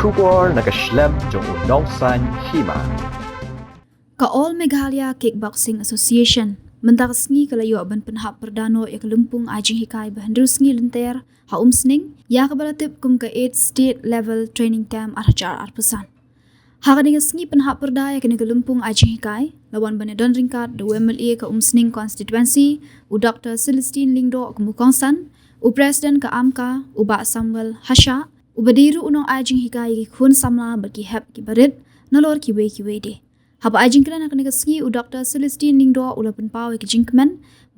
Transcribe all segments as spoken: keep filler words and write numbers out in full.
Khubor na ka shlem jong u Nongsaiñ Hima. Ka All Meghalaya Kickboxing Association mynta ka sngi ka la ïoh ban pynhap pyrda noh ïa ka lympung ai jinghikai ba hynriew sngi lynter ha Umsning, ïa kaba la tip kum ka eighth State Level Training Camp ar hajar arphew san. Ha kane ka sngi pynhap pyrda ïa kane ka lympung ai jinghikai, la wan ban ïadon ryngkat da u M L A ka Umsning Constituency, u Doctor Celestine Lyngdoh kum u kongsan, u President ka AMCA, u Bah Samuel Hashah, uba dei ruh u nongai jinghikai ïa ki khun samla bad ki hep ki barit, nalor kiwei kiwei de. Haba ai jingkren ha kane ka sngi, u Doctor Celestine Lyngdoh u la pynpaw ïa ki jingkmen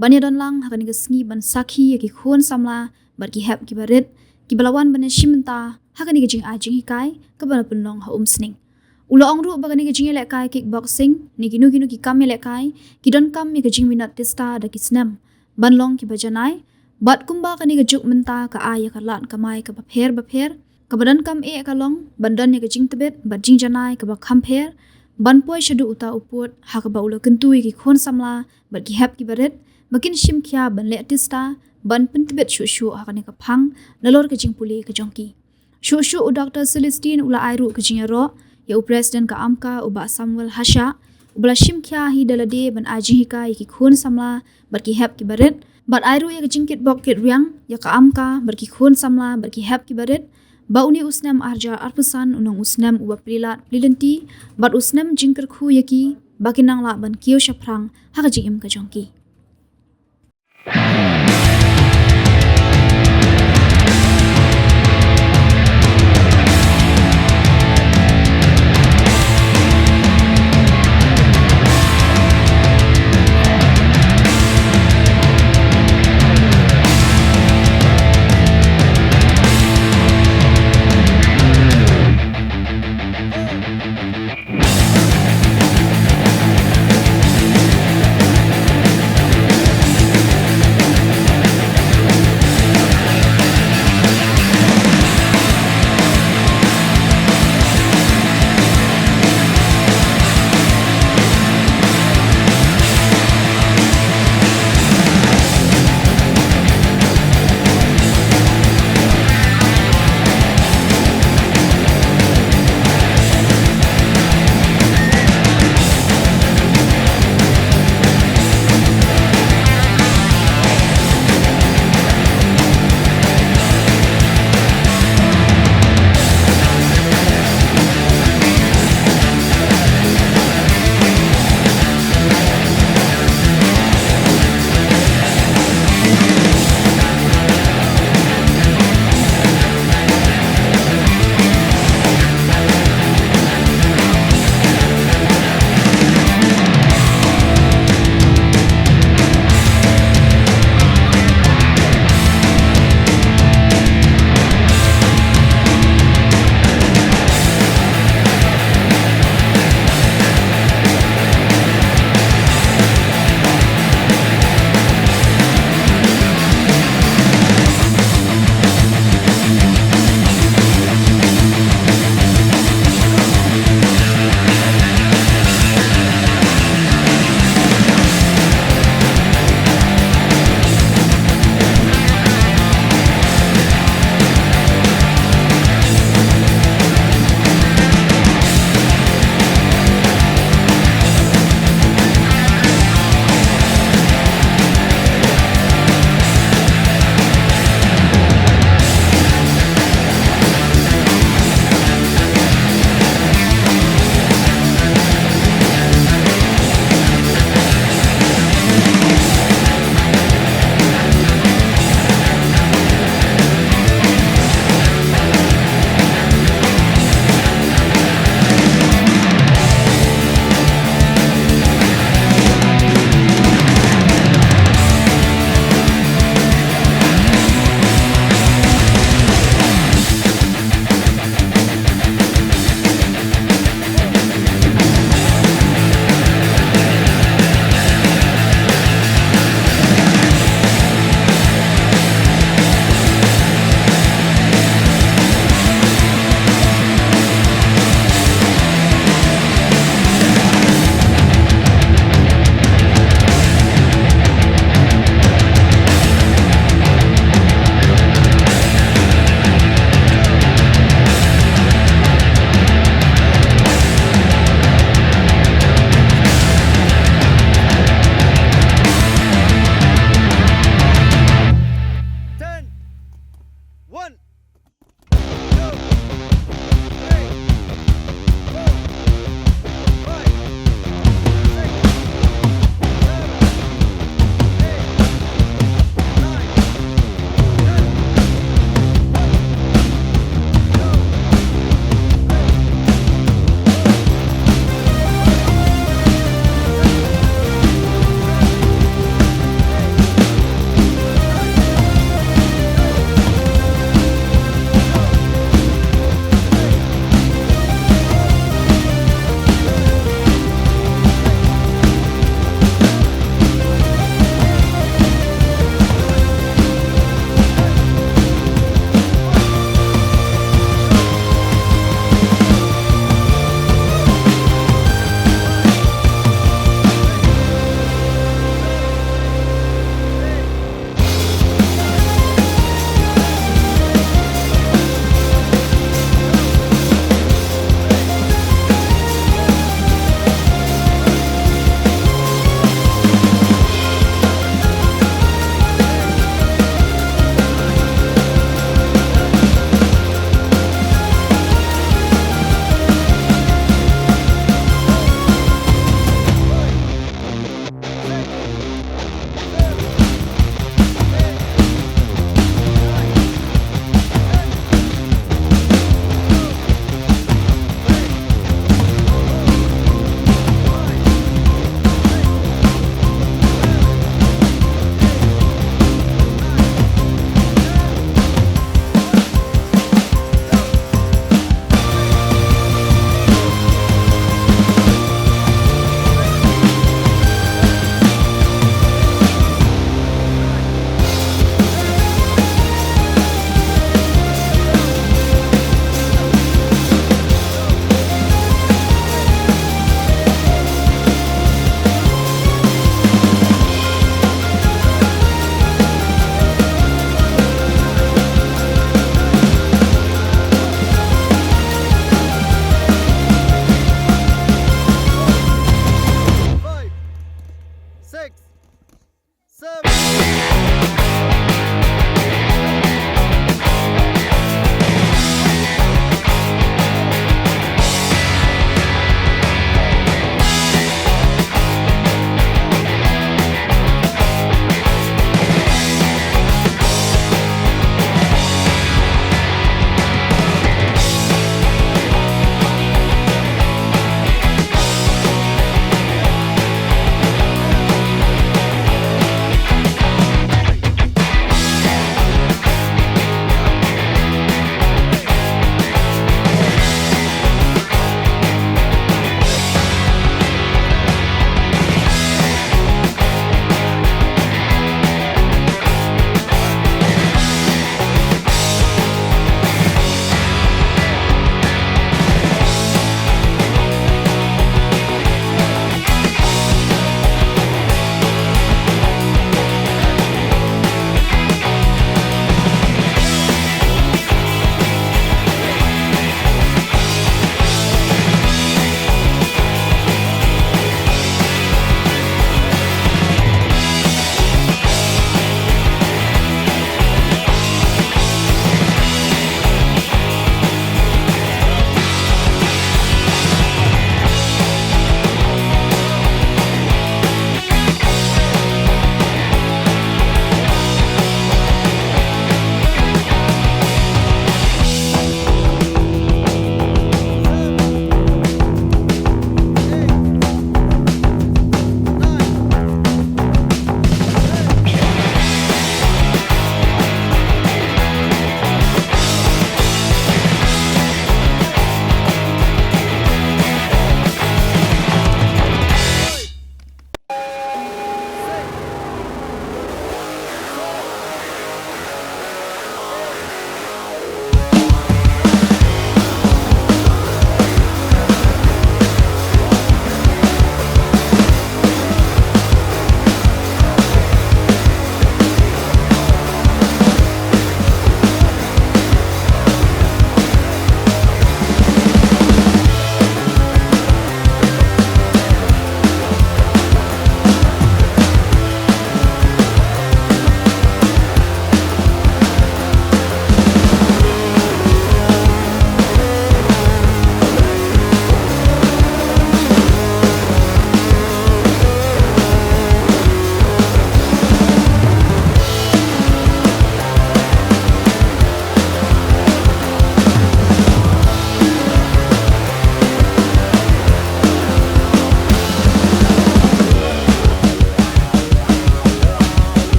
ban ïadon lang ha kane ka sngi ban sakhi ïa ki khun samla bad ki hep ki barit kiba la wan ban ïashim bynta ha kane ka jingai jinghikai kaba la pynlong ha Umsning. U la ong ruh ba kane ka jingïalehkai kickboxing ne kino kino ki kam ïalehkai ki donkam ïa ka jingminot tista da ki snem ban long kiba janai, bad kumba kane ka juk mynta ka ai ïa ka lad kamai kaba pher bapher, kaba donkam eh ka long ban don ïa ka jingtbit bad jingjanai kaba kham pher, ban poi shaduh uta u pud ha kaba u la kyntu ïa ki khun samla bad ki hep ki barit ba kin shim khia ban leh tista ban pyntbit shuh shuh ha kane ka phang nalor ka jingpule ka jong ki. Shuh shuh u Doctor Celestine u la ai ruh ka jingïaroh ïa u President ka AMCA, u Bah Samuel Hashah, uba la shim khia hi da lade ban ai jinghikai ïa ki khun samla bad ki hep ki barit, bad ai ruh ïa ka jingkitbok kitrwiang ïa ka AMCA bad ki khun samla bad ki hep ki barit, ba une u snem ar hajar arphew san un long u snem uba plie lad plie lynti bad u snem jingkyrkhu ïa ki ba kin nang lah ban kiew shaphrang ha ka jingim ka jong ki.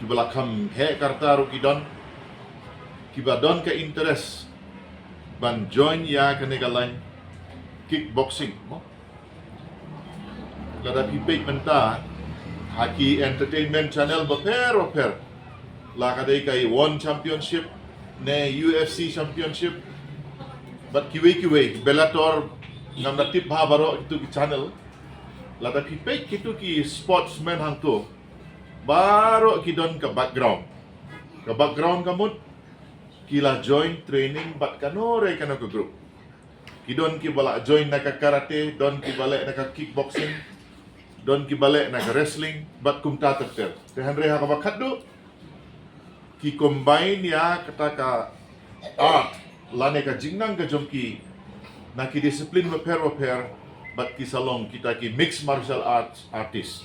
Kiba la kham heh ka rta ruh ki don, kiba don ka interest ban join ïa kane ka line kickboxing, mo. Lada phi peit mynta ha ki entertainment channel bapher bapher, la ka dei ka One Championship ne U F C Championship, bad kiwei kiwei, Bellator, ngam da tip bha baroh kitu ki channel. Lada phi peit kitu ki sportsman hangtu, baroh ki don ka background. Ka background ka mut ki la join training bad kano re kano ka group. Ki don kiba la join na ka karate, don kiba leh na ka kickboxing, don kiba leh na ka wrestling, bad kumta ter ter. Te hynrei ha kaba khatduh, ki combine ïa kata ka art lane ka jingnang ka jong ki na ki discipline bapher bapher, bad ki sa long kita ki mixed martial arts artist.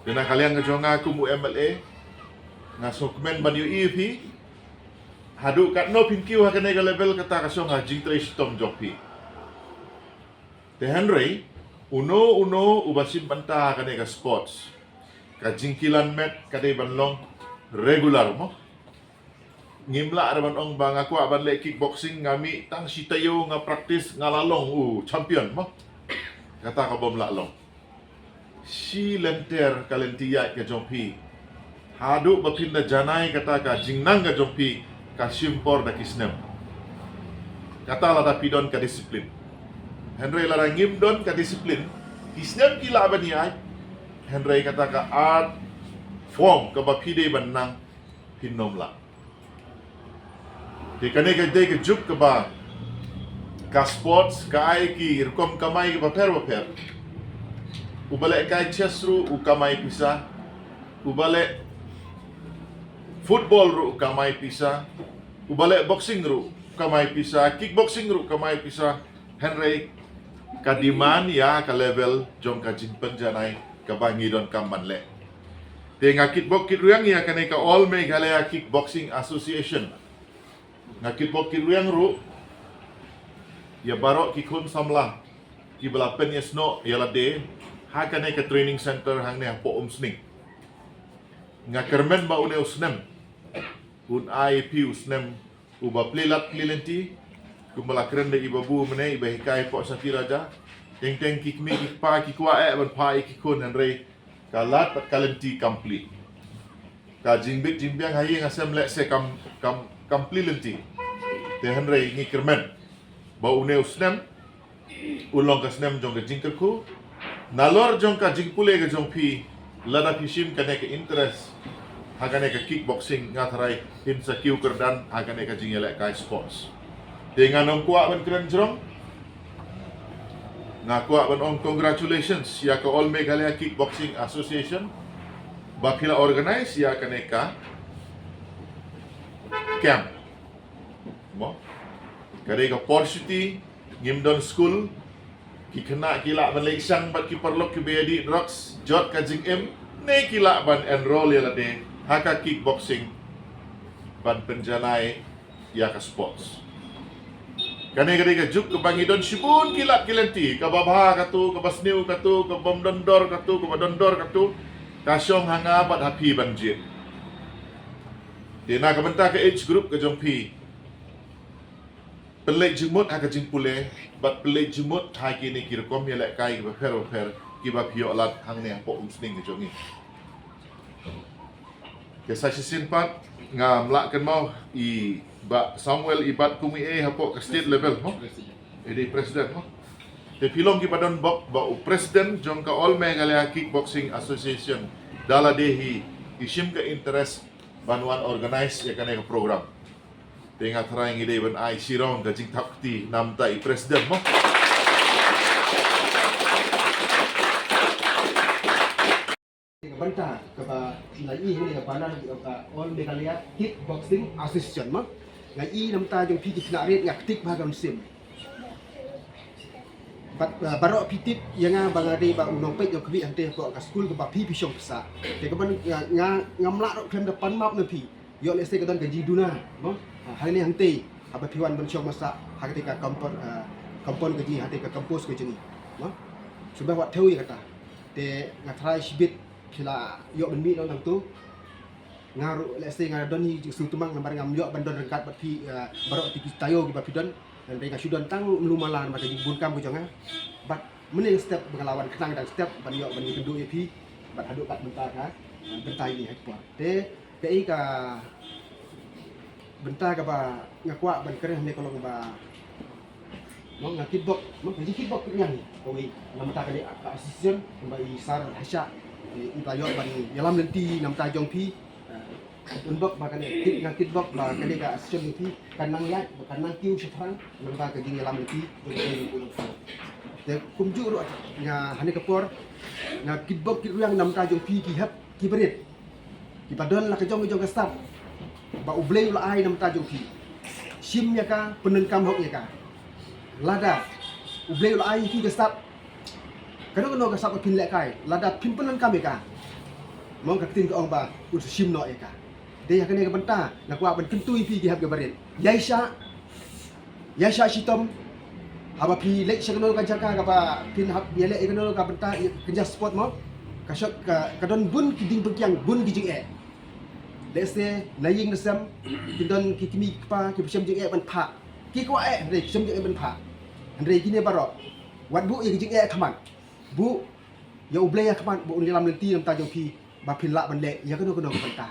Te na ka liang ka jong nga kum u M L A, nga sngewkmen ban ïohi ïa phi. Haduh katno phin kiew ha kane ka level, kata ka shong ha jingtrei shitom jong phi. Te hynrei uno uno uba shim bynta ha kane ka sports, ka jingkilan met ka dei ban long regular, mo. Ngim lah ruh ban ong ba nga kwah ban leh kickboxing, nga mih tang shi taïew nga practice, nga la long u champion, mo. Kata ka bym lah long. Shi lynter ka lynti ïaid ka jong phi, haduh ba phin da janai kata ka jingnang ka jong phi, ka shim por da ki snem. Kata lada phi don ka discipline. Hynrei lada ngim don ka discipline, ki snem ki lah ban ïaid, hynrei kata ka art form kaba phi dei ban nang, phin ym lah. Te kane ka dei ka juk kaba ka sports ka ai ki rukom kamai kaba pher bapher. Uba leh kai chess ruh u kamai pisa, uba leh football ruh u kamai pisa, uba leh boxing ruh u kamai pisa, kickboxing ruh u kamai pisa. Hynrei ka demand ïa ka level jong ka jingpynjanai kaba ngi donkam ban leh. Te nga kitbok kitrwiang ïa kane ka All Meghalaya Kickboxing Association. Nga kitbok kitrwiang ruh ïa baroh ki khun samla kiba la pynïasnoh ïa lade ha kane ka training center hangne hapoh Umsning. Nga kyrmen ba une u snem un ai phi u snem uba plie lad plie lynti, kumba la kren da i babu mynne iba hikai hapoh Sati Raja. Teng teng ki kmie ki kpa ki kwah eh ban phah ïa ki khun, hynrei ka lad bad ka lynti kam plie. Ka jingbit jingbiang ha ïing ha sem lehse kam, kam, kam plie lynti. Te hynrei ngi kyrmen ba une u snem un long ka snem jong ka jingkyrkhu. Nalor jong ka jingpule ka jong phi, lada phi shim kane ka interest ha kane ka kickboxing, nga tharai phin sa kiew kyrdan ha kane ka jingïalehkai sports. Te ngan ym kwah ban kren jrong, nga kwah ban ong congratulations ïa ka All Meghalaya Kickboxing Association ba phi la organize ïa kane ka camp. Mo? Ka dei ka por shuti, ngim don skul, ki khynnah ki lah ban leit shang bad ki paralok kiba ïadih drugs, jot ka jingim, ne ki lah ban enroll ïa lade ha ka kickboxing ban pynjanai ïa ka sports. Kane ka dei ka juk kaba ngi don shibun ki lad ki lynti, kaba bha katu, kaba sniew katu, kaba ym don dor katu, kaba don dor katu, ka shong ha nga bad ha phi ban jied. Te na ka bynta ka age group ka jong phi, pynleit jingmut ha ka jingpule bad pynleit jingmut ha kine ki rukom ïalehkai kiba pher bapher kiba phi ïoh lad hangne hapoh Umsning ka jong ngi. Te sa shisien pat ngam lah kynmaw, i Bah Samuel i bat kum i ei hapoh ka state level, mo? I dei president, mo? Te phi long kiba don bok ba u president jong ka All Meghalaya Kickboxing Association da lade hi i shim ka interest ban wan organize ïa kane ka program. Te nga tharai ngi dei ban ai shi round ka jingthap kti namta i president, mo. Ka bynta kaba nga i hangne ka banner ka All Meghalaya Kickboxing Association, mo. Nga i namta jong phi ki khynnah rit nga ktik bha ka mynsiem. Bad, uh, baroh phi tip ïa nga ba nga dei ba u nongpeit jong ka wei hangtei hapoh ka skul kaba phi phi shong pisa. Te ka ban nga, nga, ngam lah ruh khlem da pan map na phi. Ïoh lehse ka don ka jingduna, mo? Ha, hangne hangtei haba phi wan ban shong masa ha katei ka compound, uh, compound ka jong ngi, hatei ka campus ka jong ngi, mo? Shu bha wat thew ïa kata. Te nga tharai shibit Phi la ïoh ban mih noh nangtu. Nga ruh lehse nga don hi jingsngewthuh namar ngam ïoh ban don ryngkat bad phi, eh, baroh ki taïew kiba phi don. Hynrei nga shu don tang mluh mala namar ka jingbun kam ka jong nga. Bad mynne ka step ba nga la wan khnang dang step ban ïoh ban ïakynduh ïa phi. Bad haduh kat mynta ka, eh, bynta ïa ka por. Te kaei ka bynta kaba nga kwah ban kren hangne ka long ba, mo, nga kitbok, mo, nga kitbok kit ngiang kawei na bynta kane ka association, kumba i Sar Hasha i, i ba ïoh ban ïalam lynti na bynta jong phi. Eh, un bok ba kane kit, nga kitbok ba kane ka association jong phi kan nang ïaid, kan nang kiew shaphrang na bynta ka jingïalam lynti jong phi. Te kumjuh ruh nga hangne ka por nga kitbok kit rwiang na bynta jong phi ki hep ki barit kiba don la ka jong ka jong ka stad ba U Blei u la ai na bynta jong phi. Shim ïa ka, pyndonkam hok ïa ka. Lada U Blei u la ai ïa phi ka stad, kano kano ka stad ba phin lehkai, lada phim pyndonkam ïa ka, mo, ka ktien ka ong ba un sa shim noh ïa ka. Te ïa kane ka bynta nga kwah ban kyntu ïa phi ki hep ki barit, ïai shah, ïai shah shitom. Haba phi leit sha kano ka jaka kaba phin hap ïaleh ïa kano ka bynta, ïa ka jaka sport, mo, ka shot ka, ka don bun ki jingpynkhiang, bun ki jingeh. Lehse na ïing na sem ki don ki kmie ki kpa kiba shem jingeh ban phah. Ki kwah eh, hynrei ki shem jingeh ban phah. Hynrei kine baroh, wat buh ïa ka jingeh ha khmat, buh ïa U Blei ha khmat ba un ïalam lynti na bynta jong phi ba phin lah ban leh ïa kano kano ka bynta.